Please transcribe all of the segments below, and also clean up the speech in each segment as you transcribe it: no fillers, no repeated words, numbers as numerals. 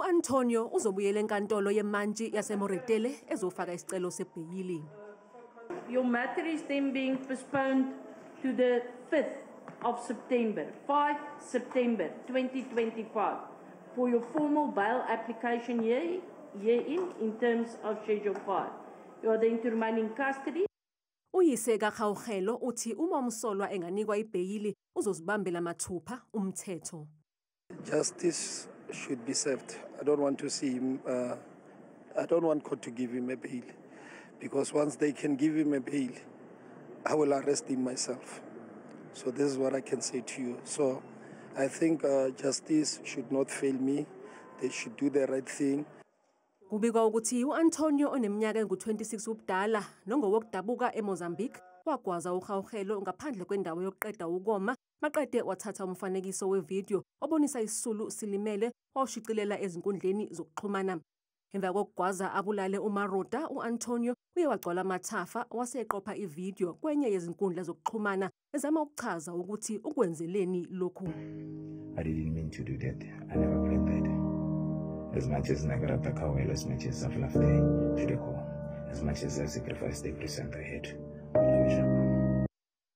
U-Antonio uzobuyela enkantolo yemantshi yaseMoretele ezofaka isicelo sebheyili. Your matter is then being postponed to the 5th of September, 5 September 2025, for your formal bail application herein in terms of Schedule 5. You are then to remain in custody. Uyise kaKgaugelo uthi uma umsolwa enganikwa ibheyili uzozibambela mathupha umthetho. Justice should be served. I don't want to see him, I don't want court to give him a bail, because once they can give him a bail, I will arrest him myself. So this is what I can say to you. So I think justice should not fail me. They should do the right thing. Kubikwa ukuthi u-Antonio oneminyaka engu-26 ubudala nongowokudabuka eMozambique wagwaza uKgaugelo ngaphandle kwendawo yokuqeda ukoma, maqede wathatha umfanekiso wevidiyo obonisa isisulu silimele, wawushicilela ezinkundleni zokuxhumana. Emva kokugwaza abulale uMaruta, u-Antonio uye wagcwala amathafa wase eqopha ividiyo kwenye yezinkundla zokuxhumana ezama ukuchaza ukuthi ukwenzeleni lokhu. I didn't mean to do that. I never planned that. As much as ne ke rata Kgaugelo, as much as I've loved her to the core, as much as I sacrificed every cent I had, I'm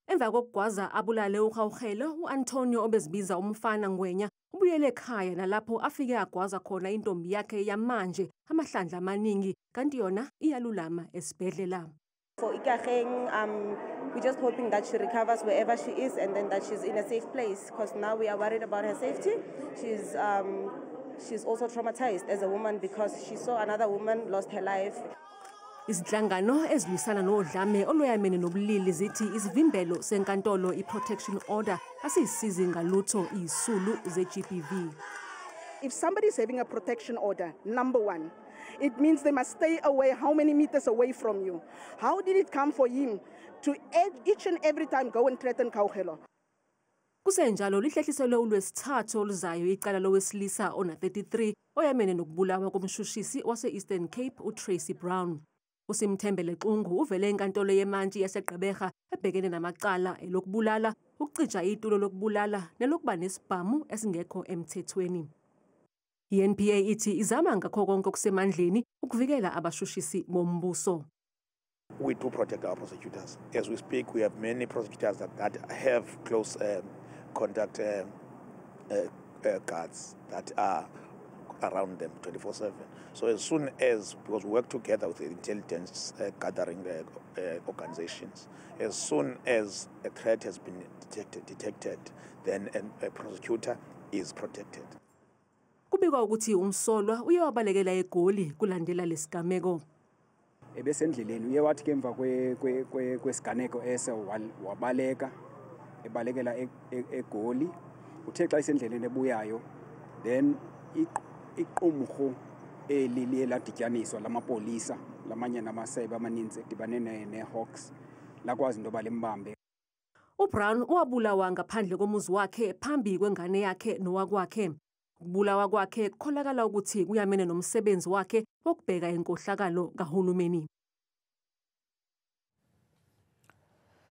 Emva kokugwaza abulale uKgaugelo, u-Antonio obezibiza umfana Ngwenya ubuyele ekhaya nalapho afike agwaza khona intombi yakhe yamanje amahlandla amaningi, kanti yona iyalulama esibhedlela. For Ikageng, we're just hoping that she recovers wherever she is and then that she's in a safe place, because now we are worried about her safety. She's also traumatized as a woman because she saw another woman lost her life. Izinhlangano ezilwisana nodlame olweyamene nobulili zithi isivimbelo senkantolo, i-protection order, asiyisizi ngalutho izisulu ze-GBV. If somebody is having a protection order, number one, it means they must stay away how many meters away from you? How did it come for him to each and every time go and threaten Kgaugelo? Kusenjalo, lihlehliselwe uLwesithathu oluzayo icala lowesilisa ona-33 oyamene nokubulawa komshushisi wase-Eastern Cape uTracy Brown. USimthembele Xungu uvele enkantolo yemantshi yaseGqeberha ebhekene namacala elokubulala, ukucija itulo lokubulala nelokuba nesibhamu esingekho emthethweni. I-NPA ithi izama ngakho konke okusemandleni ukuvikela abashushisi bombuso. We do protect our prosecutors. As we speak, we have many prosecutors that have close contact guards that are around them 24/7. So as soon as, because we work together with the intelligence gathering organizations, as soon as a threat has been detected, then a prosecutor is protected. Kubikwa ukuthi umsolwa uye wabalekela eGoli kulandela lesigameko. Ebesendleleni, uye wathi ke emva kwesiganeko ese wabaleka, ebalekela eGoli. Uthe xa isendleleni ebuyayo, then iqumrhu eli liye ladityaniswa lamapolisa lamanye namasebe amaninzi edibane ne-Hawks lakwazi into yoba limbambe. UBrown wabulawa ngaphandle komuzi wakhe phambi kwengane yakhe nowakwakhe. Ukubulawa kwakhe kukholakala ukuthi kuyamene nomsebenzi wakhe wokubheka inkohlakalo kahulumeni.